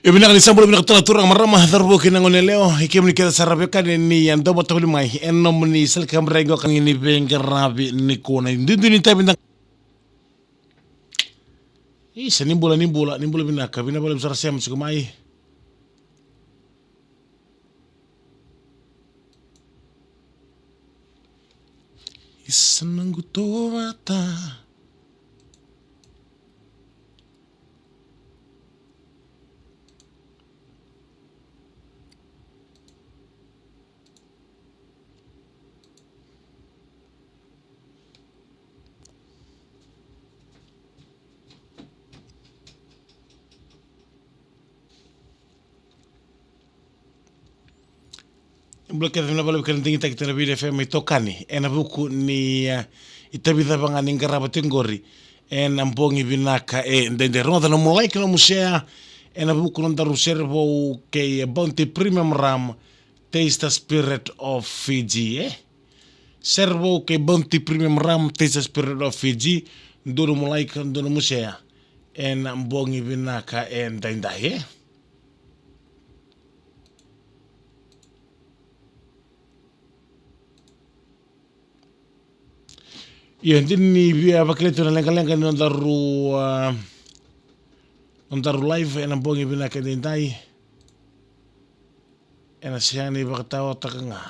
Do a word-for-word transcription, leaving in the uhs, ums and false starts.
E vinaka ni sa bula vinaka tale turaga, marama, cauravou kei na gone yalewa, i kemuni kece sara vei kemuni ni a dau vata voli mai ena nomuni sala ni kaburaki qo ka ni veiqaravi nikua. Na duidui ni tavi da. Isa, ni bula, ni bula, ni bula vinaka, vinaka vakalevu sara sema tiko mai. Isa, noqu tovata. Bula kece, vinaka vakalevu kei na digitaki tiko na Viti F M itokani ena vuku ni, eh, itavi cava ga ni qarava tiko qori ena bogi vinaka edaidai. Rogoca na nomu like, nomu share ena vuku ni nodaru sere vou kei Bounty Premium Rum, Taste the Spirit of Fiji, eh? Sere vou kei Bounty Premium Rum, Taste the Spirit of Fiji. Dua nomu like, dua nomu share ena bogi vinaka edaidai, eh? Io, dina ni via vakilai tu na leqaleqa ni nodaru, ah, nodaru live ena bogi vinaka edaidai. Ena sega ni vakataotaka ga.